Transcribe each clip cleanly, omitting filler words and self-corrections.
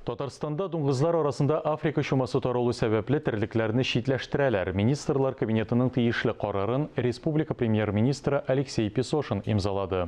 Татарстанда дуңгызлар арасында Африка чумасы таралу сәбәпле терлекләрне читләштерәләр. Министрлар Кабинетының тиешле карарын республика Премьер-министры Алексей Песошин имзалады.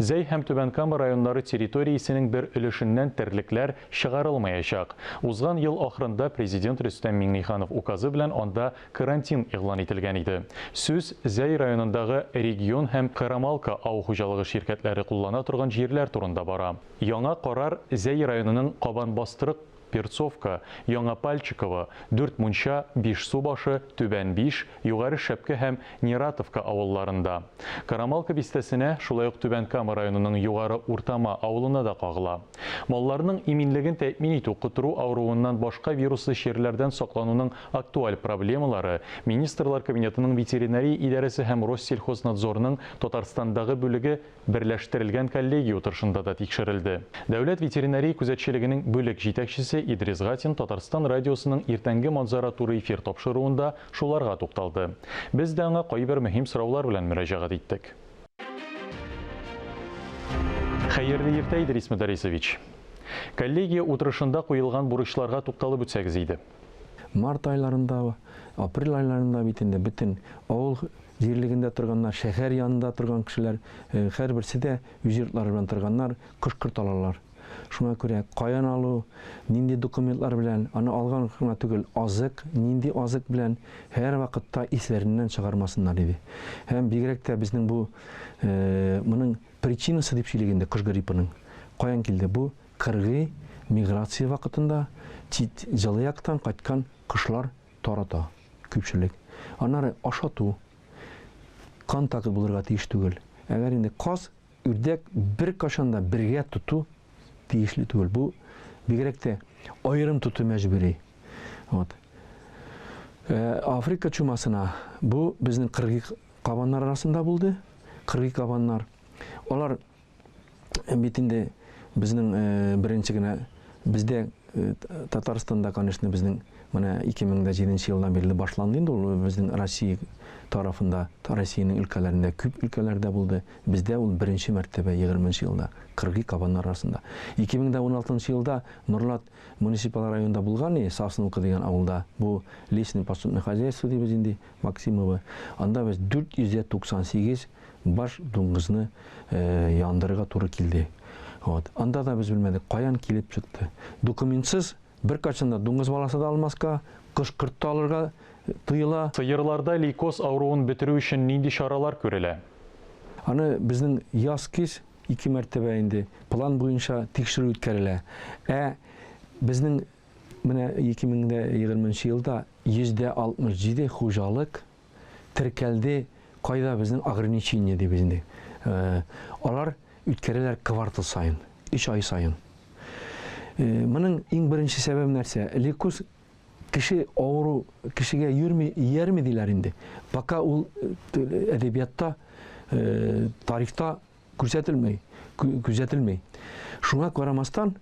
Зәй һәм Түбән Кама районнары территориясенең бер өлешеннән терлекләр чыгарылмаячак. Узган ел ахырында Президент Рөстәм Миңнеханов указы белән анда карантин игълан ителгән иде. Сүз Зәй районындагы Регион һәм Карамалка авыл хуҗалыгы ширкәтләре куллана торган җирләр турында бара. Яңа карар Зәй районының Кабан-Бастырык, Перцовка, Яңа Пальчиково, Дүрт Мунча, Биш Субашы, Түбән Биш, Югары Шәпке һәм Нератовка авылларында. Карамалка бистәсенә, шулай ук Түбән Кама районының Югары Уртама авылына да кагыла. Малларның иминлеген тәэмин итү, котыру авыруыннан башка вируслы чирләрдән саклануның актуаль проблемалары Министрлар Кабинетының ветеринария идарәсе һәм Россельхознадзорның Татарстандагы бүлеге Берләштерелгән коллегия утырышында да тикшерелде. Дәүләт ветеринария күзәтчелегенең бүлек җитәкчесе Идрис Гатин Татарстан радиосының Иртәнге манзара туры эфир тапшыруында шуларга тукталды. Без дә аңа кайбер мөһим сораулар белән мөрәҗәгать иттек. Хәерле иртә, Идрис Мөдәрисович. Коллегия утырышында куелган бурычларга тукталып үтсәгез иде. Март айларында, апрель айларында бит инде бөтен авыл җирлегендә торганнар, шәһәр янында торган кешеләр, э, һәрберсе дә үз йортлары белән торганнар, кош-корт алалар. Шуңа күрә каян алу, нинди документлар белән, аны алган гына түгел, азык, нинди азык белән һәрвакытта исләреннән чыгармасыннар иде. Һәм бигрәк тә безнең бу э, моның причинасы дип сөйлик инде кош гриппының. Каян килде бу? Кыргый миграция вакытында чит җылы яктан кайткан кошлар тарата күпчелек. Аннары ашату, контакт булырга тиеш түгел. Әгәр инде каз, үрдәк беркайчан да бергә тоту тиешле түгел. Бу бигрәк тә аерым тоту мәҗбүри. Вот. Э, Африка чумасына бу безнең кыргый кабаннар арасында булды. Кыргый кабаннар. Алар бит инде безнең э, беренче генә бездә э, Татарстанда, конечно, безнең менә 2007 елдан бирле башланды инде ул безнең Россия тарафында, Россиянең өлкәләрендә күп өлкәләрдә булды. Бездә ул беренче мәртәбә 20 елда кыргый кабаннар арасында. 2016 елда Нурлат муниципаль районында булган, Сосновка дигән авылда. Бу лесный подсобное хозяйство дибез инде, Максимова. Анда без 498 баш дуңгызны яндырырга туры килде. Вот. Анда да без белмәдек, каян килеп чыкты. Документсыз беркайчан да дуңгыз баласы да алмаска, кош-корт та алырга тыела. Сыерларда лейкоз авыруын бетерү өчен нинди чаралар күрелә? Аны безнең яз-көз ике мәртәбә инде план буенча тикшерү үткәрелә. Ә безнең менә 2020 елда 67% хуҗалык теркәлде, кайда безнең ограничение дибез инде. Э, алар үткәрәләр квартал саен, 3 ай саен. Э, моның иң беренче сәбәбе нәрсә? Лейкоз кеше авыру кешегә йөрми, иярми диләр инде. Пока ул э, әдәбиятта, тарихта күрсәтелми, күзәтелми. Шуңа карамастан,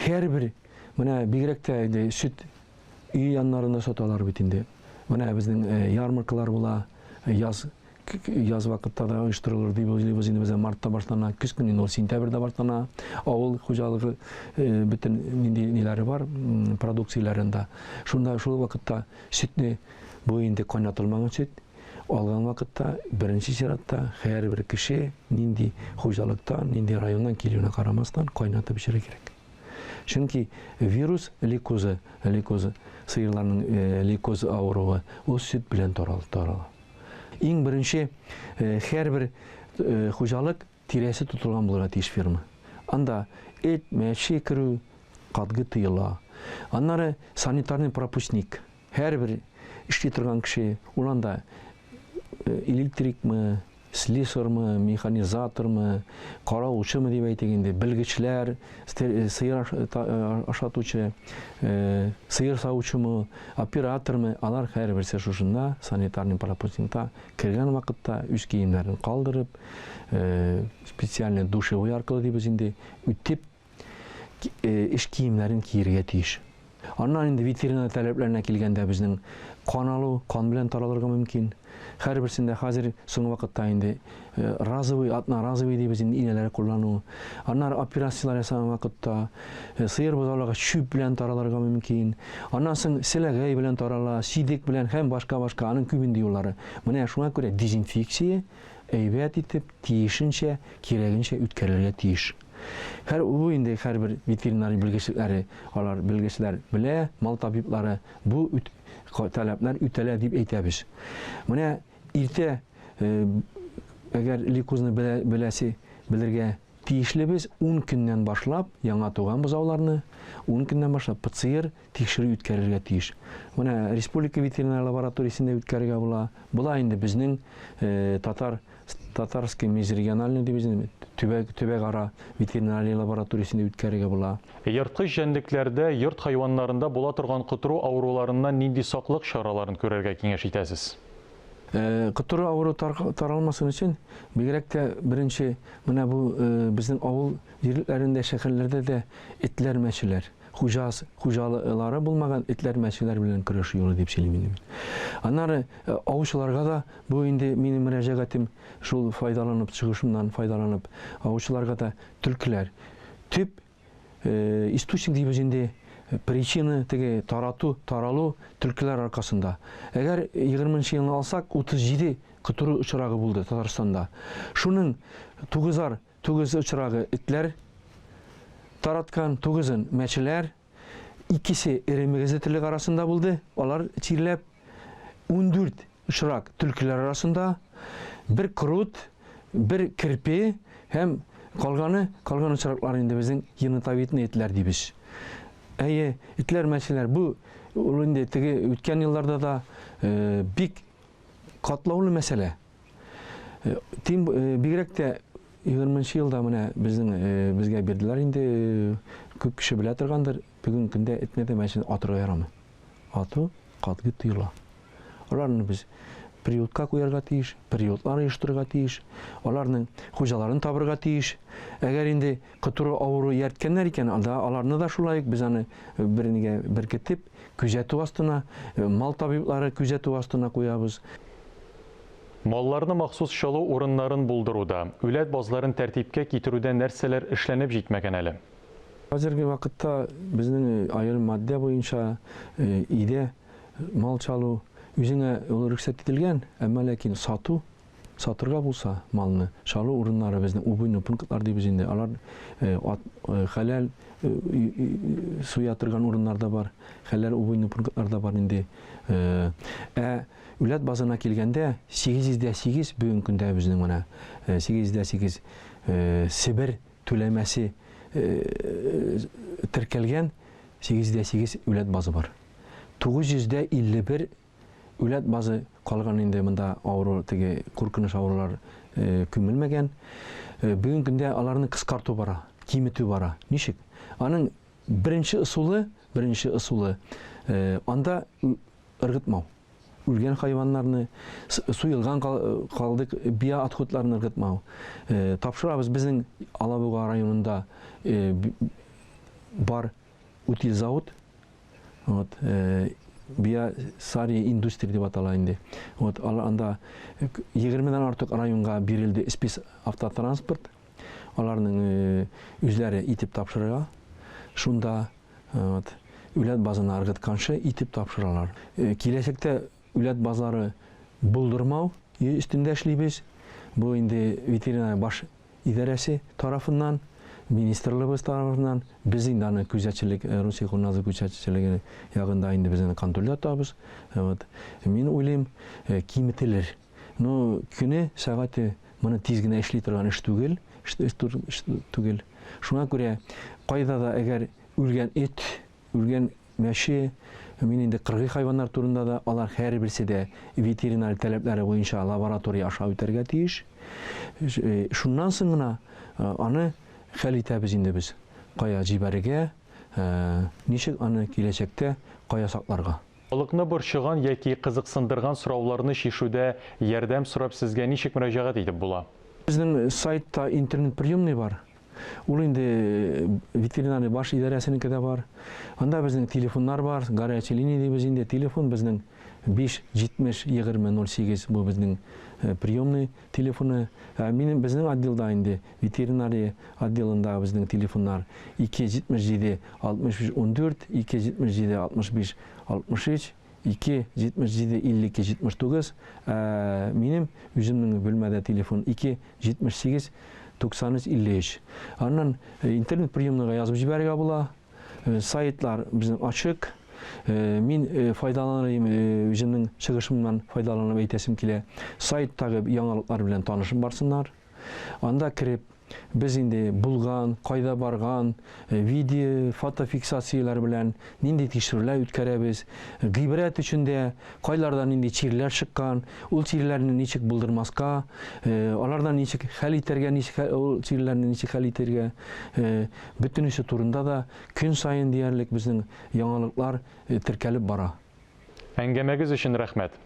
һәрбер менә бигрәк тә инде сөт өй яннарында саталар бит инде. Менә безнең э, ярмаркалар була, э, яз яз вакытта да оештырылыр дип уйлыйбыз инде бездә мартта башлана, көз көне инде ул сентябрьдә башлана. Авыл хуҗалыгы э, бөтен нинди ниләре бар, продукцияләрендә. Шунда шул вакытта сөтне бу инде кайнатылмаган сөт алган вакытта беренче чиратта һәрбер кеше нинди хуҗалыктан, нинди районнан килүенә карамастан кайнатып эчәргә кирәк. Чөнки вирус лейкозы, лейкозы, сыерларның э, лейкоз авыруы, ул сөт белән тарала. Иң беренче э, һәрбер э, хуҗалык тирәсе тотылган булырга тиеш ферма. Анда эт, мәче керү катгый тыела. Аннары санитарный пропускник. Һәрбер эшли торган кеше, ул анда электрикмы, слесармы, механизатормы, каравылчымы дип әйтик инде, белгечләр, сыер ашатучы, сыер савучымы, оператормы, алар һәрберсе шушында санитарный пропускникта кергән вакытта үз киемнәрен калдырып, специальный душевой аркылы дибез инде, үтеп, эш киемнәрен киергә тиеш. Аннан инде ветеринар таләпләренә килгәндә безнең кан алу, кан белән таралырга мөмкин. Һәрберсендә хәзер соңгы вакытта инде э, разовый, одноразовый дибез инде инәләр куллану. Аннары операцияләр ясаган вакытта э, сыер бозауларга чүп белән таралырга мөмкин. Аннан соң селәгәй белән тарала, сидек белән һәм башка-башка аның күп инде юллары. Менә шуңа күрә дезинфекция әйбәт итеп, тиешенчә, кирәгенчә үткәрелергә тиеш. Һәр бу инде һәрбер ветеринария белгечлекләре, алар белгечләр белә, мал табиблары бу үт, таләпләр үтәлә дип әйтәбез. Менә иртә э, әгәр лейкозны белә, беләсе, белергә тиешлебез 10 көннән башлап яңа туган бозауларны 10 көннән башлап ПЦР тикшерү үткәрергә тиеш. Менә республика ветеринар лабораториясендә үткәрергә була. Була инде безнең э, татар Татарский межрегиональный дибез инде, төбәк, төбәкара ветеринария лабораториясендә үткәрергә була. Ерткыч җәнлекләрдә, йорт хайваннарында була торган котыру авыруларыннан нинди саклык чараларын күрергә киңәш итәсез? Э, котыру авыру таралмасын өчен, бигрәк тә беренче менә бу э, безнең авыл җирлекләрендә, шәһәрләрдә дә этләр, мәчеләр. Хуҗасы, хуҗалары булмаган этләр, мәчеләр белән көрәшү юлы дип сөйлим инде мин. Аннары э, аучыларга да бу инде минем мөрәҗәгатем шул файдаланып чыгышымнан файдаланып аучыларга да төлкеләр. Төп э, источник дибез инде причина теге тарату, таралу төлкеләр аркасында. Әгәр 20 елны алсак, 37 котыру очрагы булды Татарстанда. Шуның 9-ар Тугыз очрагы этләр тараткан, тугызын мәчеләр, икесе эре мөгезле терлек арасында булды, алар чирләп, 14 очрак төлкеләр арасында, бер крут, бер керпе һәм калганы, калган очраклар инде безнең енотовидный этләр дибез. Әйе, этләр, мәчеләр, бу ул инде теге үткән елларда да э, бик катлаулы мәсьәлә. Э, тим э, бигрәк тә 20 елда менә безнең э, безгә бирделәр инде күп кеше белә торгандыр, бүгенге көндә этне дә мәчене атырга ярамый. Ату катгый тыела. Аларны без приютка куярга тиеш, приютлар оештырырга тиеш, аларның хуҗаларын табырга тиеш. Әгәр инде котыру авыру иярткәннәр икән, анда аларны да шулай ук без аны бернигә беркетеп, күзәтү астына, мал табиблары күзәтү астына куябыз. Малларны махсус чалу урыннарын булдыруда, үләт базларын тәртипкә китерүдә нәрсәләр эшләнеп җитмәгән әле? Хәзерге вакытта безнең аерым маддә буенча өйдә мал чалу үзеңә ул рөхсәт ителгән, әмма ләкин сату, сатырга булса малны, чалу урыннары безнең убойный пунктлар дибез инде, алар ат, хәләл суя торган урыннар да бар, хәләл убойный пунктлар да бар инде. Ә Үләт базына килгәндә, 808 бүгенге көндә безнең менә 808 Себер түләмәсе теркәлгән 808 үләт базы бар. 951 үләт базы калган инде монда авыру теге куркыныч авырулар күмелмәгән. Бүгенге көндә аларны кыскарту бара, киметү бара. Ничек? Аның беренче ысулы, беренче ысулы анда ыргытмау. Үлгән хайваннарны, суелган калдык биоотходларны ыргытмау. Э, тапшырабыз безнең Алабуга районында э, бар утильзавод. Вот, э, биосария индустрия дип атала инде. Вот, анда 20-дән артык районга бирелде спец автотранспорт. Аларның үзләре итеп тапшырырга. Шунда Вот. Үләт базына ыргытканчы итеп тапшыралар. Э, киләчәктә үләт базлары булдырмау өстендә эшлибез. Бу инде ветеринария баш идарәсе тарафыннан, министрлыгыбыз тарафыннан без инде аны күзәтчелек, э, Русия Курназы күзәтчелеге ягында инде без аны контрольдә тотабыз. Вот. Мин уйлыйм, э, киметелер. Ну, көне, сәгате моны тиз генә эшли торган эш түгел, эш түгел. Шуңа күрә кайда да әгәр үлгән эт, үлгән мәче, мин инде кыргый хайваннар турында да, алар һәрберсе дә ветеринар таләпләре буенча лаборатория аша үтәргә тиеш. Э, шуннан соң гына э, аны хәл итәбез инде без. Кая җибәрергә, э, ничек аны киләчәктә кая сакларга. Халыкны борчыган яки кызыксындырган сорауларны чишүдә ярдәм сорап сезгә ничек мөрәҗәгать итеп була? Безнең сайтта интернет-приемный бар. Ул инде ветеринария баш идарәсенеке дә бар. Анда безнең телефоннар бар, горячая линия дибез инде. Телефон безнең 5 70 20 08 бу безнең приемный телефоны. Ә минем безнең отделда инде ветеринария отделында безнең телефоннар 2 77 65 14, 2 77 65 63, 2 77 52 79. Ә минем үземнең бүлмәдә телефон 2 78 93 53. Аннан интернет приемныйга язып җибәрергә була. Сайтлар безнең ачык. Мин файдаланыр үземнең чыгышымнан файдаланып әйтәсем килә. Сайттагы яңалыклар белән танышып барсыннар. Анда кереп, без инде булган, кайда барган, видео, фотофиксацияләр белән нинди тикшерүләр үткәрәбез, гыйбрәт өчен дә кайларда нинди чирләр чыккан, ул чирләрне ничек булдырмаска, алардан ничек хәл итәргә, ничек ул чирләрне ничек хәл итәргә, бөтенесе турында да көн саен диярлек безнең яңалыклар теркәлеп бара. Әңгәмәгез өчен рәхмәт.